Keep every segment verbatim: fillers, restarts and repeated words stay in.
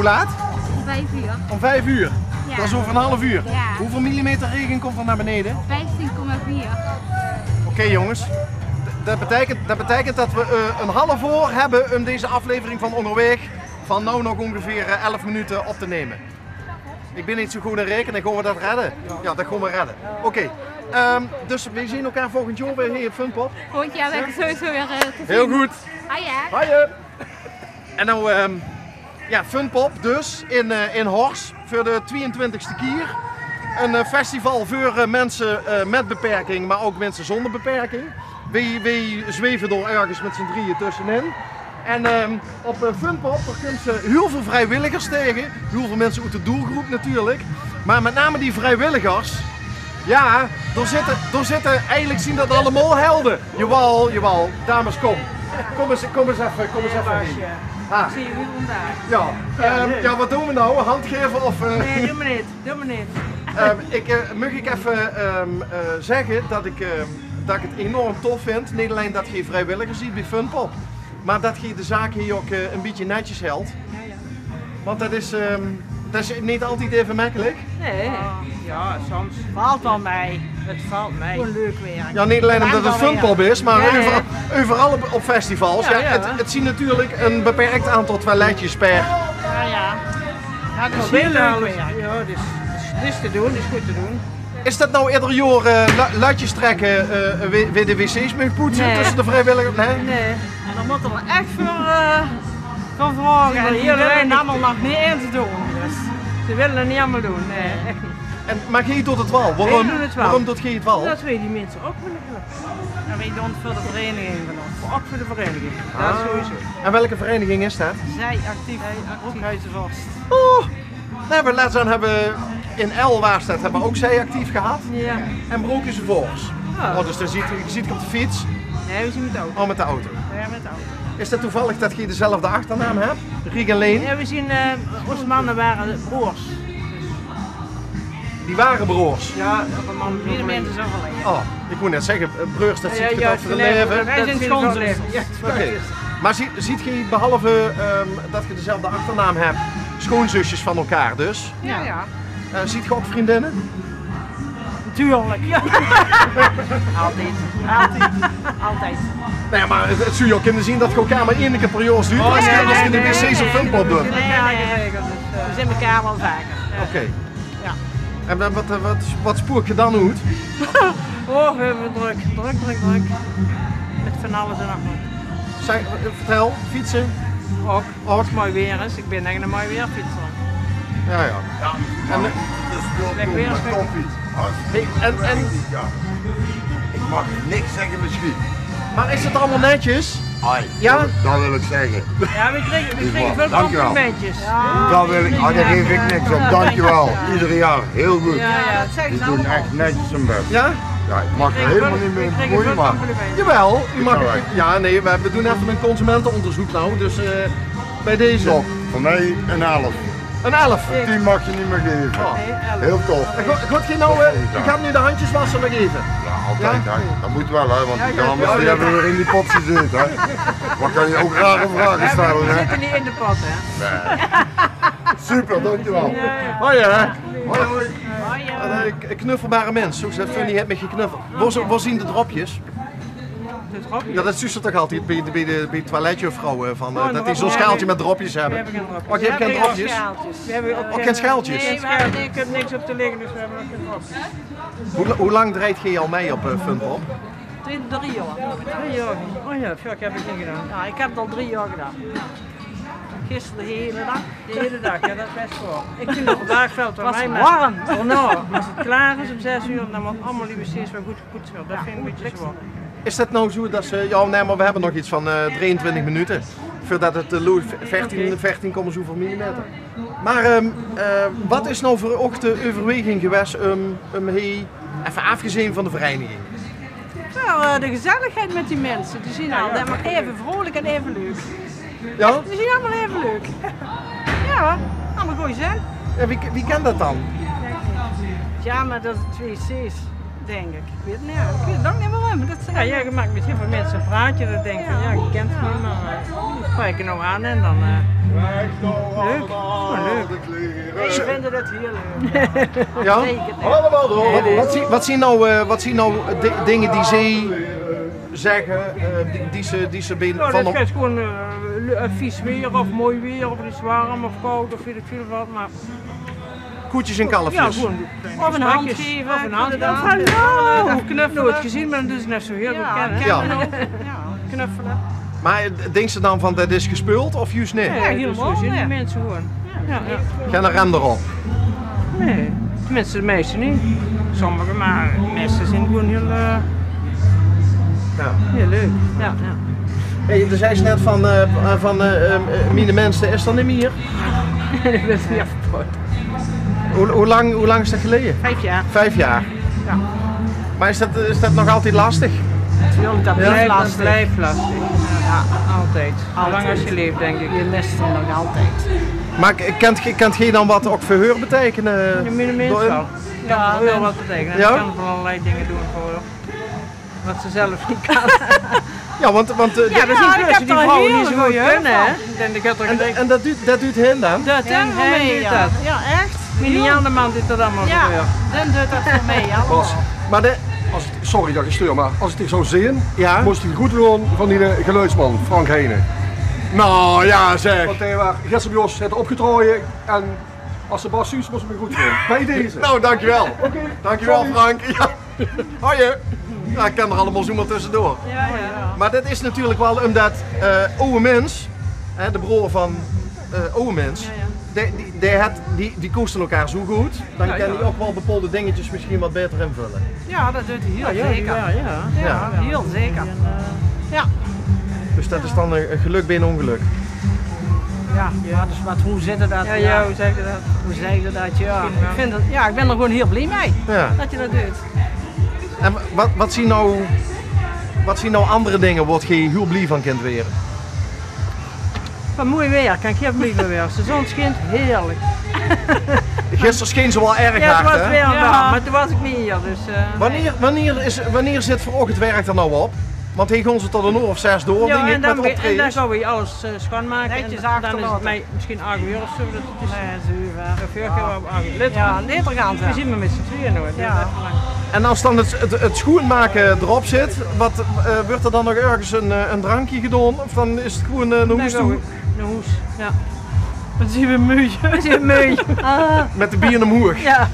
Laat? Vijf uur. Om vijf uur? Ja. Dat is over een half uur. Ja. Hoeveel millimeter regen komt er naar beneden? Vijftien komma vier. Oké, jongens. D- dat betekent, dat betekent dat we eh, een half oor hebben om deze aflevering van Onderweeg van nou nog ongeveer eh, elf minuten op te nemen. Ik ben niet zo goed in rekenen, gaan we dat redden? Ja, dat gaan we redden. Oké. Ehm, dus we zien elkaar volgend jaar weer hier in Funpop. Volgend jaar ben ik sowieso weer eh, te zien. Heel goed. Ah ja. Hoi. En nou, ehm, ja, Funpop dus in, eh, in Horst voor de tweeëntwintigste keer. Een eh, festival voor eh, mensen eh, met beperking, maar ook mensen zonder beperking. Wij, wij zweven er ergens met z'n drieën tussenin. En ehm, op eh, Funpop, daar kunnen ze heel veel vrijwilligers tegen. Heel veel mensen uit de doelgroep natuurlijk. Maar met name die vrijwilligers, ja, daar zitten, daar zitten, eigenlijk zien dat allemaal helden. Jawel, jawel. Dames, kom. Kom eens, kom eens even, kom eens even heen. Ah. Zie je vandaag? Ja. Ehm, ja, wat doen we nou? Hand geven of... eh? Nee, doe maar niet. Doe maar niet. Ehm, ik, eh, mag ik even ehm, eh, zeggen dat ik, ehm, dat ik het enorm tof vind. Niet alleen dat je vrijwilligers ziet bij Funpop, maar dat je de zaak hier ook eh, een beetje netjes helt. Ja, ja. Want dat is, ehm, dat is niet altijd even makkelijk. Nee. Ja, soms. Valt wel mee. Het valt mee. Gewoon leuk werk. Ja, niet alleen omdat het Funpop is, maar overal, overal op, op festivals. Ja, ja. Het, het zien natuurlijk een beperkt aantal toiletjes per... Ja, ja. Maar het is heel leuk werk. Ja, dus, dus, dus te doen, is goed te doen. Is dat nou ieder jaar eh, lu- luidjes trekken eh, weer, weer de wc's mogen poetsen tussen de vrijwilligers? Nee? Nee. Dan moeten we echt voor, eh, voor vragen. En die willen het allemaal nog niet eens doen. Dus ze willen het niet allemaal doen. Nee, echt niet. En, maar geej doet het wel. Waarom, waarom doet geej het wel? Dat wij die mensen ook willen helpen. En wij doen het voor de vereniging van ons. Ook voor de vereniging. Dat sowieso. En welke vereniging is dat? Zij actief. Zij actief. Broekhuizenvorst. Oh, nou, we laatst aan hebben in El Waarstad hebben we ook zij actief gehad. Ja. En Broekhuizenvorst. Oh, dus dan ziet, ziet ge op de fiets. Nee, we zien met de auto. Oh, met de auto. Ja, met de auto. Is dat toevallig dat geej dezelfde achternaam hebt? Riek en Leen? Ja, we zien, eh, onze mannen waren broers. Die waren broers? Ja, op een man. Ieder mens is overleden. Oh, ik moet net zeggen, eh, broers, dat zit je toch voor het leven? Wij zijn schoonzusters. Ja, oké. Maar zie- ziet geej, behalve ehm, dat je dezelfde achternaam hebt, schoonzusjes van elkaar dus? Ja, ja. Eh, ziet ge ook vriendinnen? Natuurlijk. Ja. Altijd. Altijd. Altijd. Nee, maar het, het zou je ook kunnen zien dat je elkaar maar één keer per jaar ziet. Oh, als je, nee, als je de wc's op Funpop doet. Nee, nee, nee. We zien elkaar wel vaker. Ja. Oké. Ja. En dan wat, eh, wat, wat spook je dan uit? Oh, we hebben druk. Druk, druk, druk. Met van alles en nog wat. Zeg, eh, vertel, fietsen? Ook. Als het mooi weer is, ik ben echt een mooi weerfietser. Ja, ja. En, eh, het is wel lekker weer, met koffie. Hey, en, en... Ja. Ik mag niks zeggen misschien. Maar is het allemaal netjes? Ai, ja? Dat, dat wil ik zeggen. Ja, we kregen, we kregen veel complimentjes. Dankjewel. Dat wil ik, ah, daar geef ik niks om. Dankjewel. Ieder jaar heel goed. Ja, ja, dat zeggen ze allemaal. Die doen echt netjes hun best. Ja? Ja, ik mag er helemaal niet mee bemoeien, maar... Jawel, u mag... Ja, nee, we, we doen even een consumentenonderzoek nou, dus eh, bij deze. Top, van mij een elf. Een elf? Een tien mag je niet meer geven. Oh. Heel tof. Goed, goed, nou, eh, u gaat nu de handjes wassen nog even. Ja, altijd, hè. Dat moet wel, hè, want die dames die hebben weer in die pot gezeten, hè. Maar kan je ook rare vragen stellen, hè? We zitten niet in de pot, hè? Nee. Super, dankjewel. Hoi, hè. Hoi, hoi. Een, eh, k- knuffelbare mens, zo zegt Funny, heeft me geknuffeld. Waar, zi- waar zien de dropjes? De dropjes? Ja, dat zuus se toch altijd bij, bij, de, bij toiletjuffrouwen, van, eh, dat die zo'n schaaltje met dropjes hebben. We hebben geen dropjes. Oh, je hebt geen dropjes? We hebben ook geen schaaltjes? Nee, we hebben niks. Ik heb niks op te liggen, dus we hebben ook geen dropjes. Hoe, hoe lang draait geej al mee op eh, Funpop? Drie, drie jaar. Drie jaar. Oh ja, veel heb ik niet gedaan. Ja, ik heb het al drie jaar gedaan. Gisteren de hele dag. De hele dag, ja, dat is best wel. Ik vind het vandaag veel te warm. Daarna, als het klaar is om zes uur, dan wordt allemaal die wc's weer goed gepoetst. Dat vind ik een beetje zwaar. Is dat nou zo dat ze, ja, nee, maar we hebben nog iets van eh, drieëntwintig minuten voordat het eh, lo- veertien, veertien komma zoveel millimeter. Maar ehm, eh, wat is nou voor uch de overweging geweest om, om hier, even afgezien van de vereniging? Nou, eh, de gezelligheid met die mensen. Die zien allemaal even vrolijk en even leuk. Ja? Die zien allemaal even leuk. Ja, allemaal goeie zin. Ja, wie, wie kan dat dan? Ja, maar dat is twee C's. Dink ik. Ik weet 't neet. Ik weet 't ouk neet waorum. Dat ze... Ja, ja, je maakt met heel veel mensen een praatje. Dat denk je, ja, je kent ze niet, maar die spreken nou aan en dan, eh, leuk. Gewoon leuk. Ze vinden het heel leuk. Ja? Zeker. Wat, wat zien, wat zien nou, eh, wat zien nou di- dingen die zij zeggen, eh, die, die ze, die ze bij... Nou, van dat is gewoon, eh, le- eh, vies weer of mooi weer of het is warm of koud of weet ik veel wat, maar... Koetjes en kalfjes. Ja, gewoon. Of een hand geven. Of een hand geven. Hallo. Of knuffelen. Nooit gezien, maar dat is net zo heel goed kennen. Ja. Knuffelen. Maar denkt ze dan van dat is gespeeld of juist niet? Nee, helemaal niet. Zo zien die mensen gewoon. Ja, ja. Geen rem erop. Nee, tenminste de meeste niet. Sommige, maar de meeste zijn gewoon heel, eh, ja, heel leuk. Ja, ja. Hey, je zei net van, eh, van eh, eh, miene mensen, is dat niet meer? Dat is niet afgepakt. Hoe, hoe, lang, hoe lang is dat geleden? Vijf jaar. Vijf jaar? Ja. Maar is dat, is dat nog altijd lastig? Tuurlijk, dat blijft lastig. Dat blijft lastig. Ja, altijd. Zolang als je leeft, denk ik. Je mist hem nog altijd. Maar k- kent ge- kent gij dan wat ook voor haar betekenen? De minimum wel. Ja, wel wat betekenen. Ja? Ik kan voor allerlei dingen doen voor haar. Wat ze zelf niet kan. Ja, want, want eh, ja, dat zijn mensen die vrouwen niet zo goed kunnen, hè? En, en dat duurt, dat duurt hen dan? Dat hen, hen duurt dat. Ja, echt. Minian de man duurt dat allemaal voor. Ja, dan duurt dat voor mij allemaal. Bas, maar de, als ik, sorry dat ik je stuur, maar als ik dich zou zien, ja, moest ik goed doen van die eh, geluidsman, Frank Heijnen. Nou ja, zeg. Want hij was gisteren bij ons, heeft opgetrokken en als de Bas Suus moest ik me goed doen. Bij deze. Nou, dankjewel. Oké. Dankjewel, sorry. Frank. Ja. Hoi. Ja, ik kan er allemaal zomaar tussendoor. Ja, ja. Maar dat is natuurlijk wel omdat eh oude mens, hè, de broer van eh oude mens, ja, ja, die, die, die, had, die, die koesten elkaar zo goed, dan kan hij ook wel bepaalde dingetjes misschien wat beter invullen. Ja, dat doet hij heel zeker. Ja, ja, ja. Ja, heel zeker. Ja. Dus dat is dan een, een geluk bij een ongeluk. Ja, maar dus wat, hoe zit dat? Ja, ja, hoe zeg je dat? Hoe zeg je dat? Ja, ik vind het, ja, ik ben er gewoon heel blij mee dat je dat doet. En wat, wat, zien nou, wat zien nou andere dingen waar je heel blij van kunt worden? Van mooi weer kan ik heel blij van worden. Als de zon schijnt, heerlijk. Gisteren scheen ze wel erg hard, hè? Ja, het was weer aan, maar toen was ik niet hier, dus eh, wanneer, wanneer, is, wanneer zit voor ochtend werk er nou op? Want hij gaan ze tot een uur of zes door, ja, denk ik, en dan met optredens. En dan gaan we alles eh, schoonmaken. Netjes achterlaten. En dan is het mij misschien acht uur of zo. Dat het is nee, zeven. Vorig jaar waren we acht uur. Ja, later gaan ze. We zien maar met z'n tweeën nooit. Ja. En als dan het, het, het schoonmaken erop zit, wat, eh, wordt er dan nog ergens een, eh, een drankje gedaan? Of dan is het gewoon eh, naar hoes toe? Naar hoes, ja. Dan zien we muus. Dan zien we muus. Ah. Met de bier omhoog. Ja.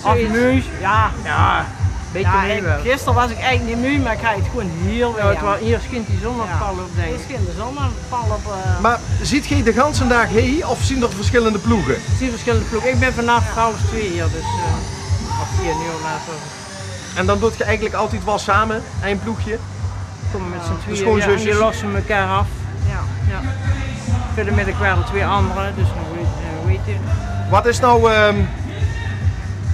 Of muus, ja. Ja. Beetje ja, muus wel. Gisteren was ik eigenlijk niet muus, maar ik had het gewoon heel weer. Ja, het was, hier schijnt die zon nog pal op, denk ik. Hier schijnt de zon nog pal op. Eh. Maar ziet gij de ganse dag heen of zien er verschillende ploegen? Er zien verschillende ploegen. Ik ben vanaf half twee hier, dus eh, of vier uur later. En dan doet je eigenlijk altijd wel samen, een ploegje? Komen met z'n tweeën, dus gewoon ja, en die zusjes lossen elkaar af. Ja, ja. Voor de middag waren er twee anderen, dus dan weet, eh, weet je. Wat is nou, ehm,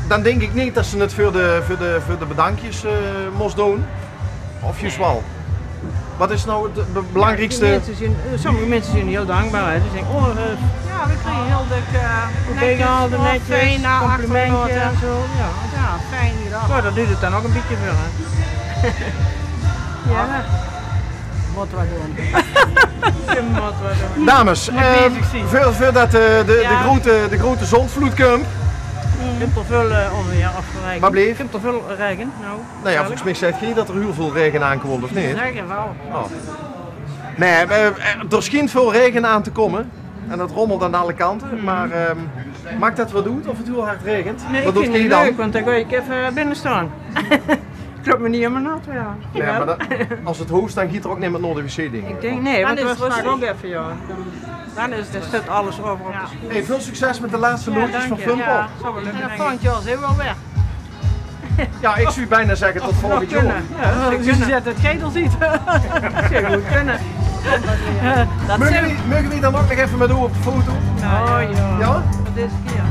dan denk ik niet dat ze het voor de, voor de, voor de bedankjes eh moest doen. Of juist wel? Wat is nou het be- belangrijkste? Die mensen zijn, eh, sommige mensen zijn heel dankbaar, hè. Die zeggen, oh, eh, ja, we krijgen heel dik eh, hoe ben je netjes, al de oh, netjes, fijn, nou, complimentje achtergelaten en zo. Ja. Ja, fijn gedaan. Maar dat duurt het dan ook een beetje voor, hè. Ja. Wat we doen. Je moet wat doen. Dames, moet eh, bezig zijn. Veel, veel dat eh, de, de, ja, grote, de grote zondvloed komt. Komt er veel eh, onweer afgerekend. Wat bleef? Komt er veel regen, nou. Nou ja, volgens mij zegt gij dat er heel veel regen aankomt, of niet? Zeker wel. Oh. Nee, eh, eh, er schijnt veel regen aan te komen. En dat rommelt aan alle kanten. Maar ehm, maakt dat wat uit of het heel hard regent? Nee, ik vind het leuk, want dan kan ik even binnen staan. Klopt me niet helemaal nat, ja. Ja, maar dat, als het hoest, dan giet er ook niemand naar de wc, denk ik. Ik denk, nee, want dat is vaak ook even, ja. Dan is het, zit alles over op de schoen. Hey, veel succes met de laatste loodjes van Funpop. Ja, dank je. Ja, zal wel lukken, denk ik. En dan volgend jaar zien we wel weer. Ja, ik zou bijna zeggen tot volgend jaar. Ja, ze kunnen. Ze kunnen. Zet het geit al ziet. Zou goed kunnen. Dat mogen we, mogen we dan ook nog even met u op de foto? Oh ja. Ja? Voor deze keer.